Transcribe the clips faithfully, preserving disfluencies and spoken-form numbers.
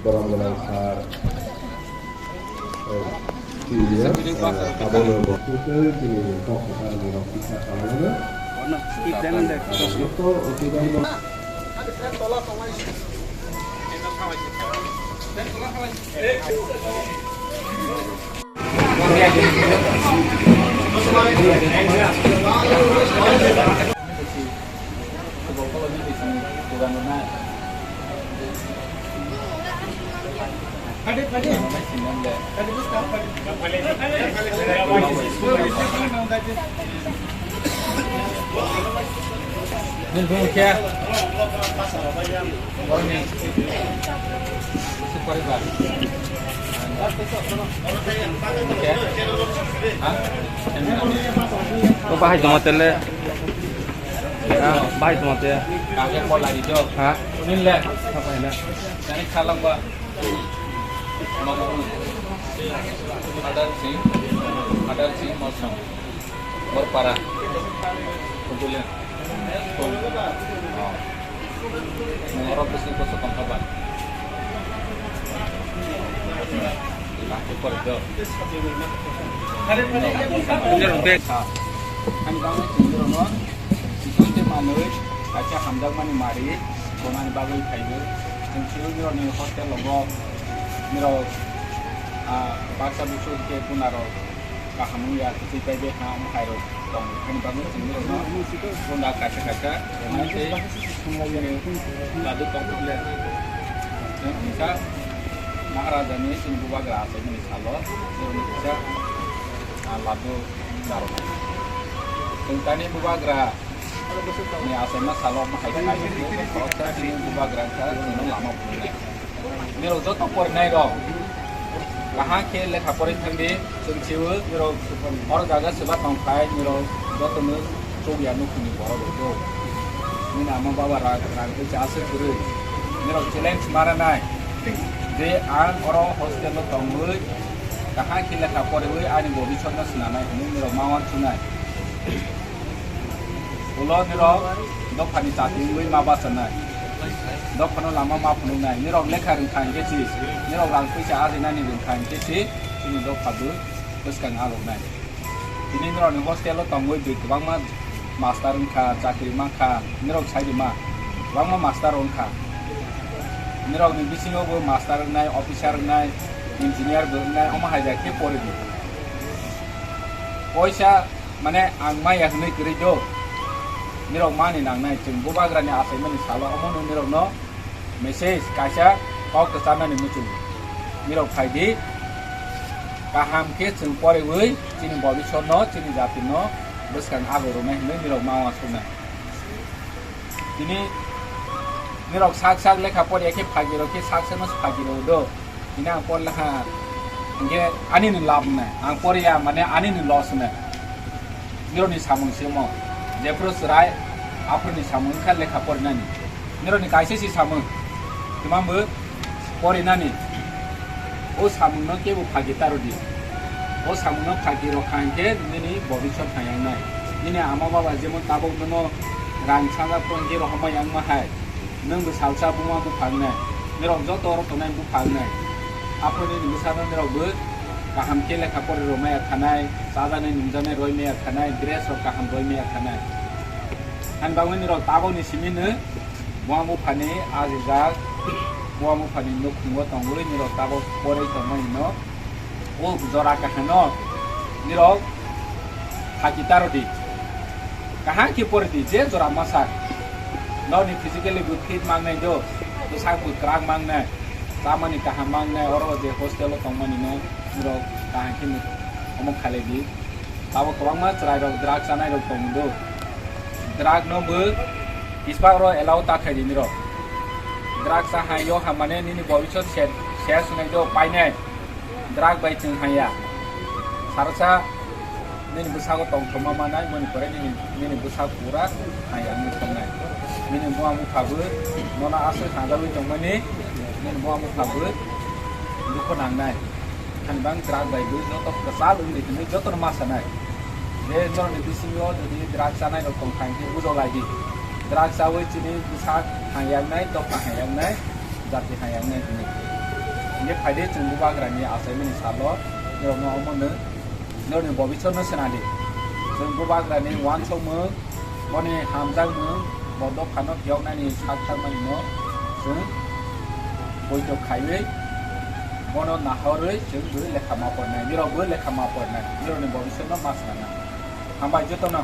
Borok gwnang kha, eh, T V F, eh, abono bo. Tei chini kok kwchar borok kisa kalaimano. Joto, Nini bumung khe? Borokni. Sukpari ba. Khe? Ha? O bahai tongma tele. Ha, bahai tongma te. Kage pola di jo. Ha? Nini le. Apa ini? Nani khalak ba. Adar Singh, Adar Singh Mosong, Borpara, Kutulia. Oh. Nang oro bwswk bwswk tongkha ba? Aku perdo. Ani bangwi chwng norokno, chwng tei manwi, kaisa hamjakmani mari, tonani bagwi phaiwi, chwng chwng norokni hostel logo. Nirok, ah, baksa busu hwnkhe kunarok kaham wngya, kwchwi paibai ha, omo hairok tong, ani bagwi chwng nirokno gunda kaisa kaisa rwnai tei chini ladu tongthok le. Chwng kisa Maharajani chini bubagra achaimani salo, chwng kisa, ah, ladu charwnai. Chwng tani bubagra ni achaima salo omo hai khe khoroksa chini bubagra wngkha chwngno lama phunuknai. Nirok joto porinairok kaham khe lekha porwi thangdi, chwng siwi nirok oro jaga swba tongkhai nirok jotono chukya nukhungni borok rwgo. Nini ama baba rang, rang khe cha aswk kwrwi. Nirok challenge maranai je ang oro hostel o tongwi kaham khe lekha poriwi ani bobisotno swnamnai hwnwi nirok ma uansuknai. Ulo nirok dophani chati wngwi ma bachanai. Dophano lama ma phunuknai. Nirok lekha rwngkha hinkhe si, nirok rang puisa ajinani rwngkha hinkhe si, chini dopha bo bwskang aloknai. Tini nirokni hostel o tongwi bwi kwbangma master wngkha, chakri mankha, nirok sai rwma kwbangma master wngkha. Nirokni bisingo bo master wngnai, officer wngnai, engineer bo wngnai, omo hai bai khe pori di. Poisa Mane ang maya hwnwi kwrwi do. Nirok mani nangnai, chwng bubagrani achaimani salo omono nirokno message kaisa kok kwcharnani muchung. Nirok phai di, kaham khe chwng poriwi chini bobisotno, chini jatino bwskang abo rwnai hwnwi nirok ma uansuknai. Tini nirok sak sak lekha poriya khe phagirok khe sak sakno phagirok do. Tini ang por lekha hinkhe ani ni lab wngnai. Ang poriya mane ani ni loss wngnai. Nirokni samung se omo. Jephru chwrai aphuruni samung wngkha lekha porinani. Nirokni kaisa se samung. Tuma bo porinani. O samungno kebo phagi ta rwdi. O samungno phagi rwkha hinkhe nini bobisot phayangnai. Nini ama baba jemon tabuk nono rang sanja phone khe rohorma yangma hai. Nwng bo salsa buma bupha wngnai. Nirok joto oro tongnai bupha wngnai. Aphuru nini bwsano nirok bo kaham khe lekha pori rwmaya khanai, chajaknai nungjaknai roimaya khanai, dress rok kaham roimaya khanai. Ani bagwi nirok tabukni simi no buma buphani ajijak, buma buphani nukhungo tongwi nirok tabuk porwi tongmani no. O jora kahano nirok thaki taro di. Kaham khe pori di, je jora masa. Nokni physically bo fit mangnai do, bwsak bo kwrak mangnai, chamani kaham mangnai, oro je hostel o tongmani no nirok kaham khe omo khalai di. Abo kwbangma chwrairok drug chanairok tongo do. Drug no bo kispak ro allow ta khai di nirok. Drug cha hai yo hamani nini bobisot se, se sunai do painai. Drug bai chwng haya. Sarsa nini bwsago tongthoma manai, moni pore nini, nini bwsa pura haya wngwi thongnai. Nini buma bupha bo nono aswk hangjalwi tongmani, nini buma bupha bo dukhu nangnai. Hani bang drug bai bo joto kwchal wngwi hinwi jotono ma sanai. Je norokni bisingo jodi drug chanai rok tongkha hinkhe bujo lai di. Drug chawi chini bwsa hangyangnai, dopha hangyangnai, jati hangyangnai hinwi. Ye phaidi chwng bubagrani achaimani salo norokno omono norokni bobiswrno swnadi. Chwng bubagrani uansukmung, boni hamjakmung, bo dophano phiyoknani sak sakmani no chwng poito khaiwi bono nahorwi chwng bwrwi lekha ma pornai, nirok bwrwi lekha ma pornai, nirokni bobiswrno ma swnamnai. Hambai jotono.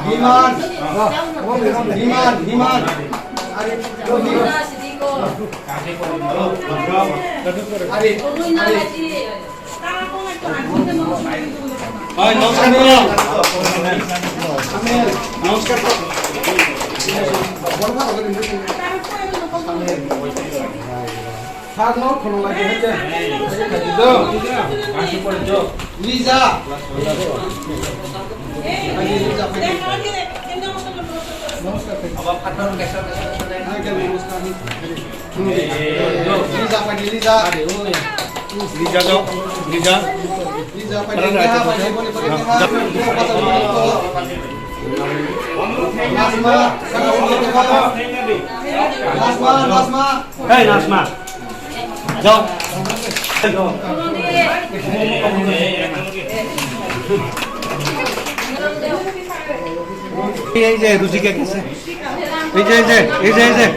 Biman, Biman, Biman. Ari, ari, ari. Hai, namaskar, namaskar. Sir, no, khulum lai khe. Liza. Liza, Liza. Liza, Liza. Liza, Liza. Nasma, Nasma, Nasma. Hey, Nasma. Jao. এই যে রুচিকা গেছে। এই যে, এই যে, এই যে, এই যে।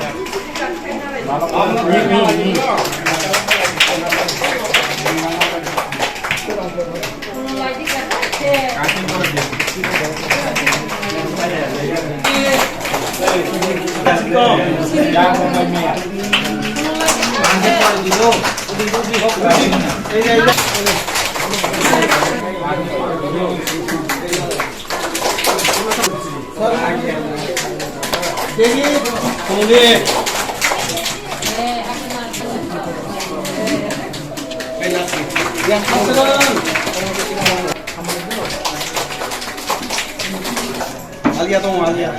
Alia tongo, Alia.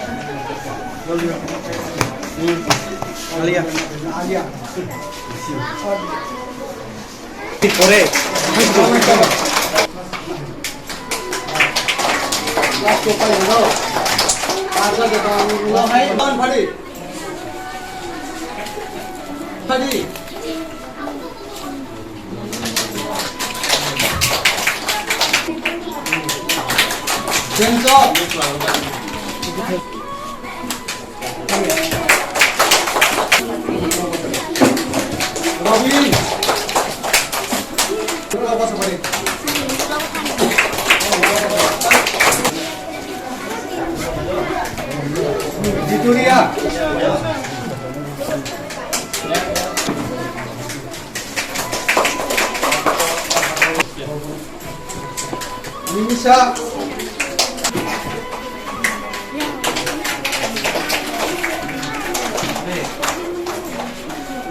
Hmm. Alia. Alia. Pore. Victoria. Nimisa.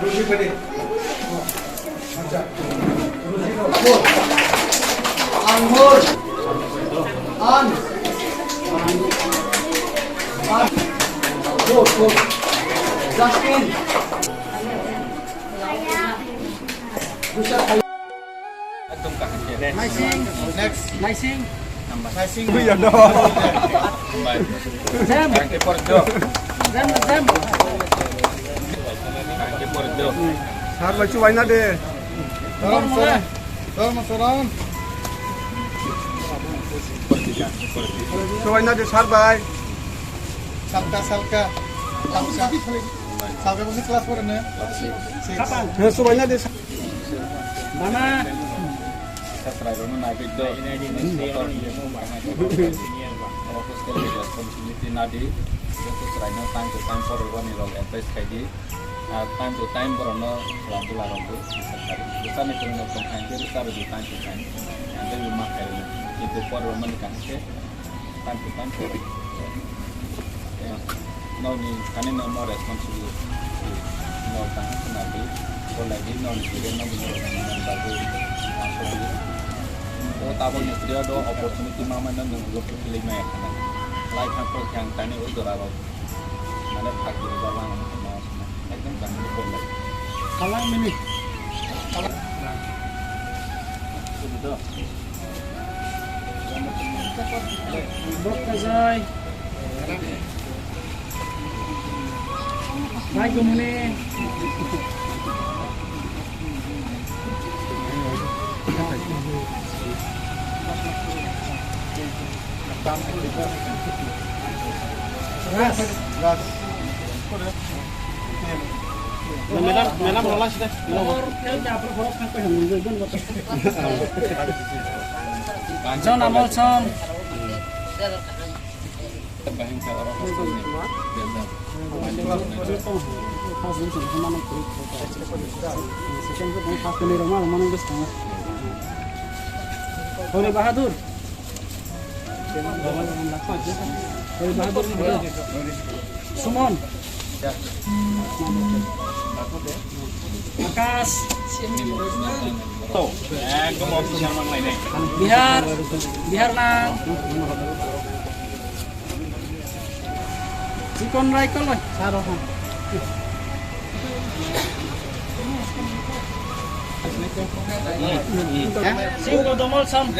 Rusi pade. Acha. Rusi ko. Anmol. An. An. Go, go. Justin. Ekdom kaham khe. Naising. Next. Naising. Naising. Jam. Jam, jam. Sir, bai chubaina de. Salam, salam. Salam, salam. Chubaina de, sir, bai. Salka, salka. Salka. Salka bwswk class four no? Six. He, chubaina de. Mama. Chwrairokno naigwi do. Hostel ni responsibility nadi. Joto chwraino time to time porwani rok advice khaidi. Ah, time to time borokno khwlangkhe larokdi. Bwsani kwrwngno tongkha hinkhe rwcharwdi time to time. Hinkhe buma khairokdi. Kintu porwmani kaham khe Time to time for it. Nokni thani no more responsibility. No tang khna di, bo lagi nokni side no bini rok nang bagwi asok di. O tabok ni side do opportunity ma mano nung lo kili maya khna. Lai thang ko khyang tani o jora rok. Mane phak di jora nang. Ekdom kami ni pon lai. Kalang mini. Kalang. Sudah. Bok kajai. Bai gumune. Jon amol som. Hori Bahadur. Hori Bahadur. Suman. Akash. Bihar. Bihar nang. Chikon Rai koloi. Saro ha. Singko Domol Sam.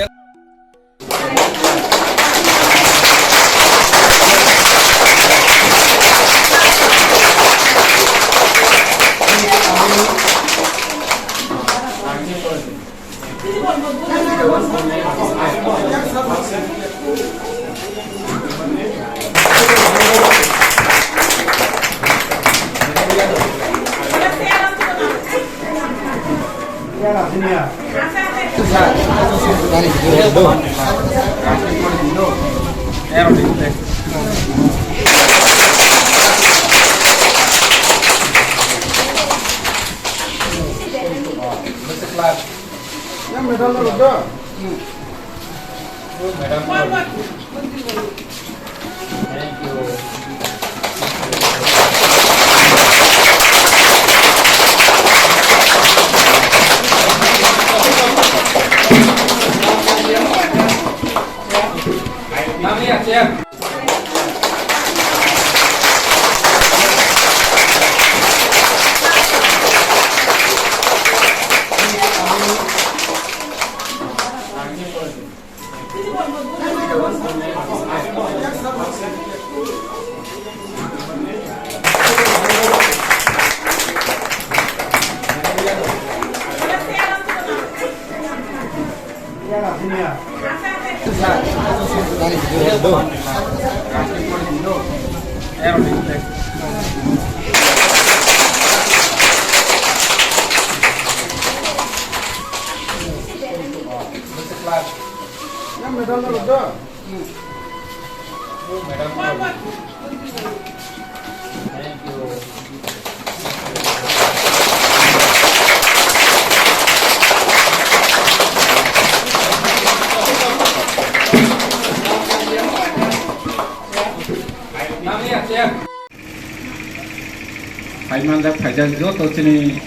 Phaimanjak phaijak joto chini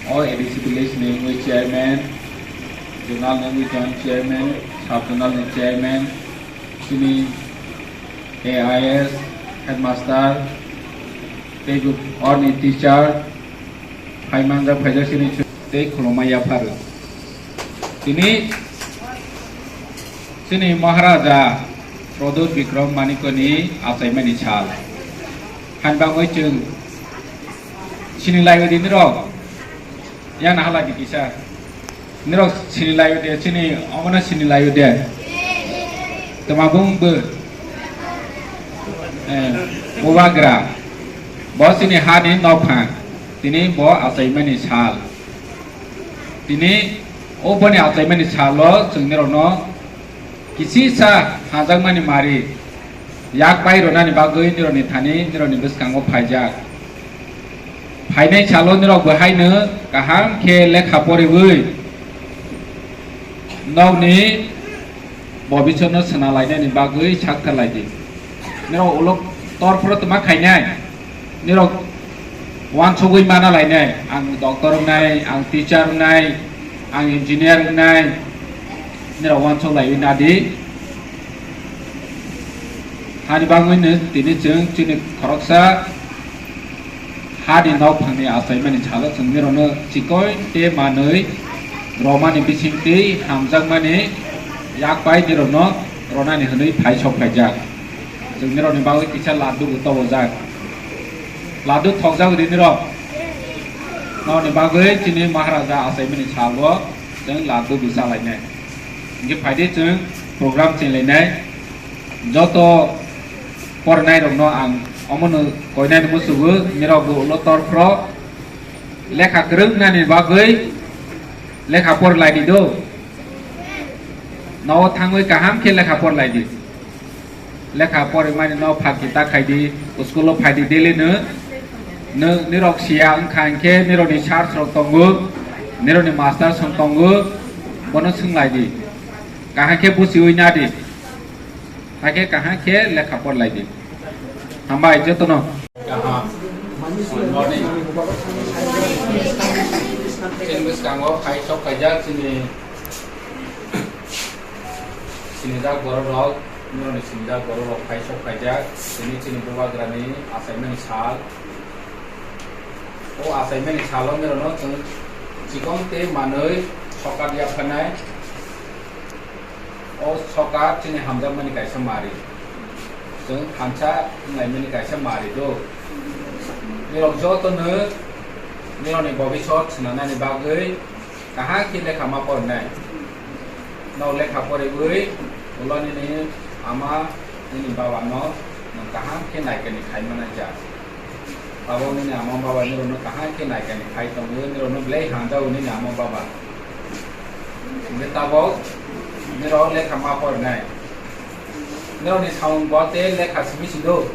o A D C village ni wngwi chairman, zonal ni wngwi joint chairman, sub zonal ni chairman, chini A I S, headmaster, tei bo orni teacher, phaimanjak phaijak chini tei khulumma yapharo. Tini chini Maharaja Pradyut Bikram Manikya ni achaimani sal. Hainbangwi chwng sini laio di nirok. Yang nahala di kisa. Nirok sini laio de, chini omono sini laio de. Tama bung bo, eh, Bubagra. Bo chini hani nokphang. Tini bo achaimani sal. Tini o boni achaimani salo chwng nirokno kisisa hajakmani mari yak pai rwnani bagwi nirokni thani nirokni bwskango phaijak. Phainai salo nirok bo haino kaham khe lekha poriwi nokni Bobiswrno swnalainani bagwi sakthar lai di. Nirok ulo torphro twma khainai. Nirok uansugwi mana lainai. Ang doctor wngnai, ang teacher wngnai, ang engineer wngnai. Nirok uansuk laiwi nadi. Hani bagwino tini chwng chini khoroksa Hani nokphangni achaimani salo chwng nirokno chikon tei manwi romani bisingtwi hamjakmani yak bai nirokno ronani hwnwi phai sok phaijak. Chwng nirokni bagwi kisa laddu bo tobojak. Laddu thokjak di nirok. Nokni bagwi chini Maharaja achaimani salo chwng laddu bo chalainai. Hinkhe phaidi chwng program chenglainai. Joto porinairokno ang omono koinani musugo, nirokbo ulo torphro lekha kwrwngnani bagwi lekha porlaidi do. Nogo thangwi kaham khe lekha porlaidi. Lekha porimani no phaki ta khaidi, school o phaidi daily no. No, nirok siya wngkha hinkhe nirokni sir rok tongo, nirokni master rok tongo, bono swnglaidi. Kaham khe buchiwi nadi. Hakhe kaham khe lekha porlaidi. Hambai jotono. Kaham. Good morning. Chini bwskango phai sok khaijak chini, sinijak borok rok, norokni sinijak borok rok phai sok khaijak. Tini chini bubagrani achaimani sal. O achaimani salo norokno chwng chikon tei manwi sokat yapharnai. O sokat chini hamjakmani kaisa mari. Chwng thansa wnglaimani kaisa mari do. Nirok jotono nirokni bobisot swnanani bagwi kaham khe lekha ma porinai. Nok lekha poriwi ulo nini ama nini baba no nwng kaham khe naikani khai manai ja. Tabok nini ama baba nirokno kaham khe naikani khai tongo, nirokno belai hamjago nini ama baba. Hinkhe tabok nirok lekha ma porinai. Nirokni samung bo tei lekha simi si do.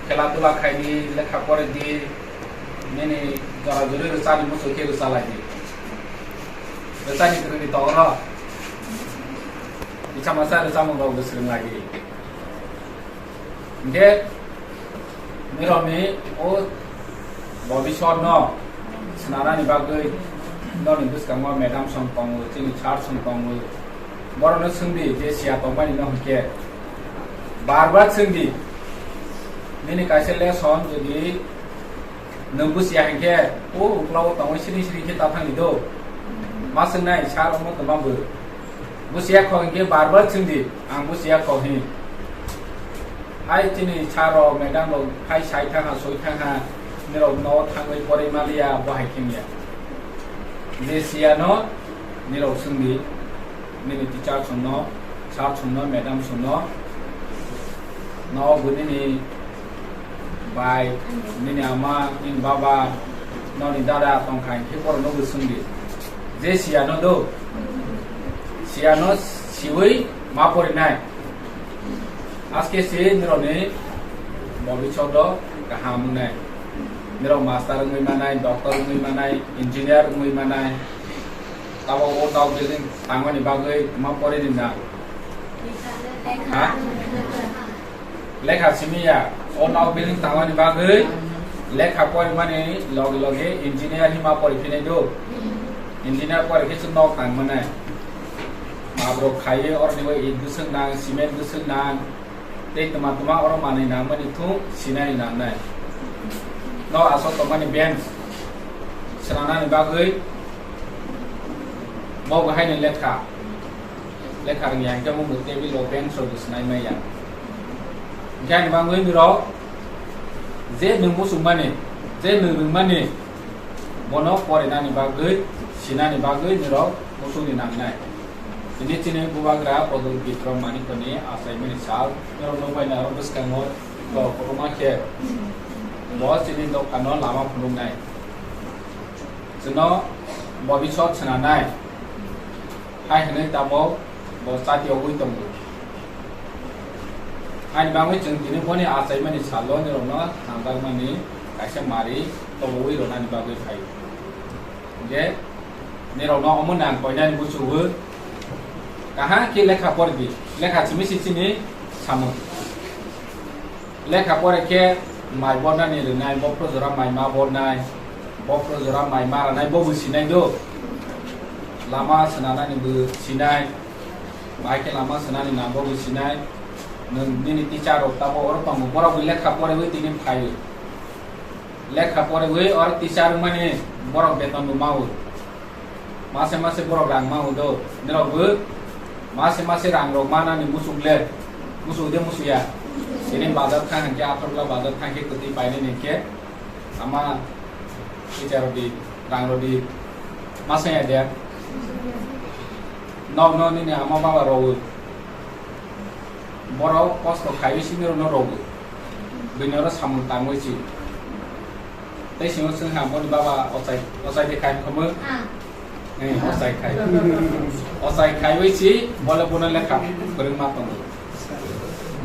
Khela dula khaidi, lekha poridi, nini jora juri rwchani muchung khe rwchalai di. Rwchani kwrwini tongro. Kisa masa rwchamung rok bwswrwng lai di. Hinkhe nirokni o bobisotno swnanani bagwi nokni bwskango madam song tongo, chini sir song tongo. Borokno swngdi je siya tongmani no hinkhe bar bar swngdi. Nini kaisa lesson jodi nwng busiya hinkhe o uklao tongwi siri siri khe ta thangdi do. Ma swngnai sir omo tongma bo. Busiya kho hinkhe bar bar swngdi, ang busiya kho hin. Hai chini sir rok, madam rok hai sai thangha, soi thangha, nirok no thangwi porwi maliya, bo hai khemya. Je siya no nirok swngdi, nini teacher song no, sir song no, madam song no, no bo nini bai, nini ama, nini baba, noni dada tongkha hinkhe borokno bo swngdi. Je siyano do, siyano siwi ma porinai. Aske se nirokni bobisot do kaham wngnai. Nirok master wngwi manai, doctor wngwi manai, engineer wngwi manai. Tabok o tabok building tangmani bagwi ma porini na? Ha? Lekha simi ya, o nok building tangmani bagwi lekha porimani loge loge engineer hima pori phinai do. Engineer pori khe chwng nok tang mane. Mabrok khaiwi oroni bai it bwswk nang, cement bwswk nang, tei twma twma oro manwi nangmani thung sinani nangnai. No aswk tongmani bench swnamnani bagwi bo bo haino lekha. Lekha rwngya hwnkhe omo bo table o bench rok bo swnai maya. Hwnkhe ani bagwi nirok je nwng muchungmani, je nwng rwngmani, bono porinani bagwi, sinani bagwi nirok muchungni nangnai. Tini chini bubagra Bodol Bikram Manikoni achaimani sal, norok nukbaina aro bwskango to kotorma khe bo chini dophano lama phunuknai. Chwngno bobisot swnanai hai hwnwi tabok bo chati ogwi tongo. Haini bagwi chwng tini boni achaimani salo nirokno hamjakmani kaisa mari tobogwi rwnani bagwi phaio. Hinkhe nirokno omo nang koinani buchugo. Kaham khe lekha pori di, lekha simi si chini samung. Lekha pore khe mai bornani rwnai, bophro jora mai ma bornai, bophro jora mai ma rwnai, bo bo sinai do. Lama swnanani bo sinai, bai khe lama swnani nang bo bo sinai. Nwng nini teacher rok tabo oro tongo, borok bo lekha poriwi tini phaio. Lekha poriwi oro teacher wngmani borok beton bo mao. Mase mase borok rang mao do. Nirok bo mase mase rang rok manani musuk le. Musuk de musuya. Sini bazar thang hingke, Agartala bazar thang khe kwtwi painani hingke. Ama teacher rok di, rang rok di. Masa ya de. Nok no nini ama baba rok. Borok kosto khaiwi simi rokno rogo. Bini oro samung tangwi si. Tei singo swng ha, boni baba ochai, ochai de khai khomo? Ah. Eh, ochai khai. Ochai khaiwi si, bole bono lekha kwrwng ma tongo.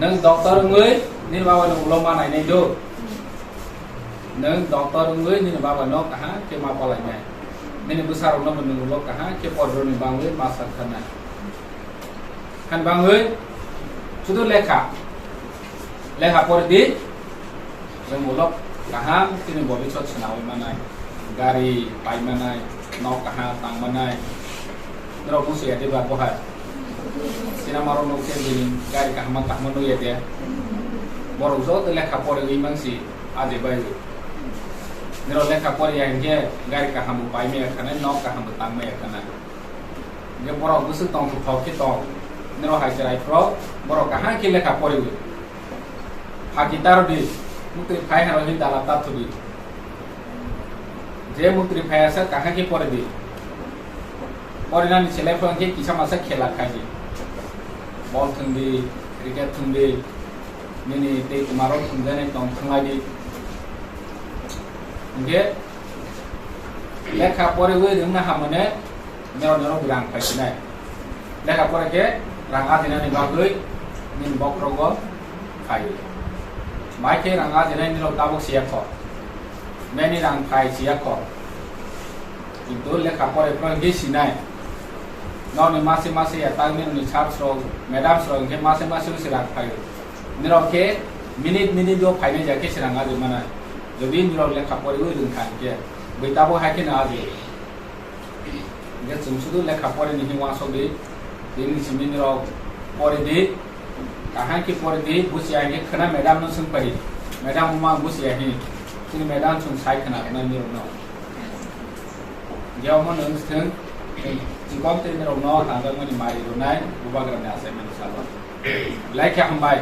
Nwng doctor wngwi, nini baba no ulo ma nainai do. Nwng doctor wngwi, nini baba no kaham khe ma palainai. Nini bwsa rokno bo nwng ulo kaham khe porjoni bangwi ma sak khanai. Khan bangwi, sudu lekha. Lekha pori di, jeng ulok kaham tini bobisot swnamwi manai. Gari pai manai, nok kaham tang manai. Norok musuya diba bohai. Sinamaro nuk khe bini gari kaham kaham nukya de. Borok joto lekha poriwi mangsi aje bai. Norok lekha poriya hinkhe gari kaham bo pai maya khanai, nok kaham bo tang maya khanai. Hingke borok bwswk tong thok khe tong. Niro hai cherai phro borok kaham khe lekha poriwi. Phaki taro di, muktri phai haro hin dala ta thudi. Je muktri phai asa kaham khe pori di. Porinani selai phro hingke kisa masa khela khai di. Bol thung di, cricket thung di, nini tei kwmaro thung jani tong thung lai di. Hingke lekha poriwi rwngna hamone, Nero nero rang phai sinai. Lekha pore khe rang ajinani bagwi nini bokhorogo phai. Mai khe rang ajinai nirok tabuk siya kho. Beni rang phai siya kho. Kintu lekha pore phro hingke sinai. Nokni mase mase ya tak nirokni sir rok, madam rok hingke mase mase se rang phai. Nirok khe minute minute o phainai ja khe se rang aji manai. Jodi nirok lekha poriwi rwngkha hingke, bui tabuk hai kheno aji. Hingke chwng sudu lekha porini hwnwi uansuk di, tini simi nirok pori di, kaham khe pori di, buchiya hingke khwna madam no swng pai di, madam wngma ang buchiya hini, chini madam chwng sai khwna rwnai nirok no. Hingke omo no wng thwng, chikon tei nirok no tangjak mani mari rwnai, bubagra ni achaimani salo. Belai khe hambai.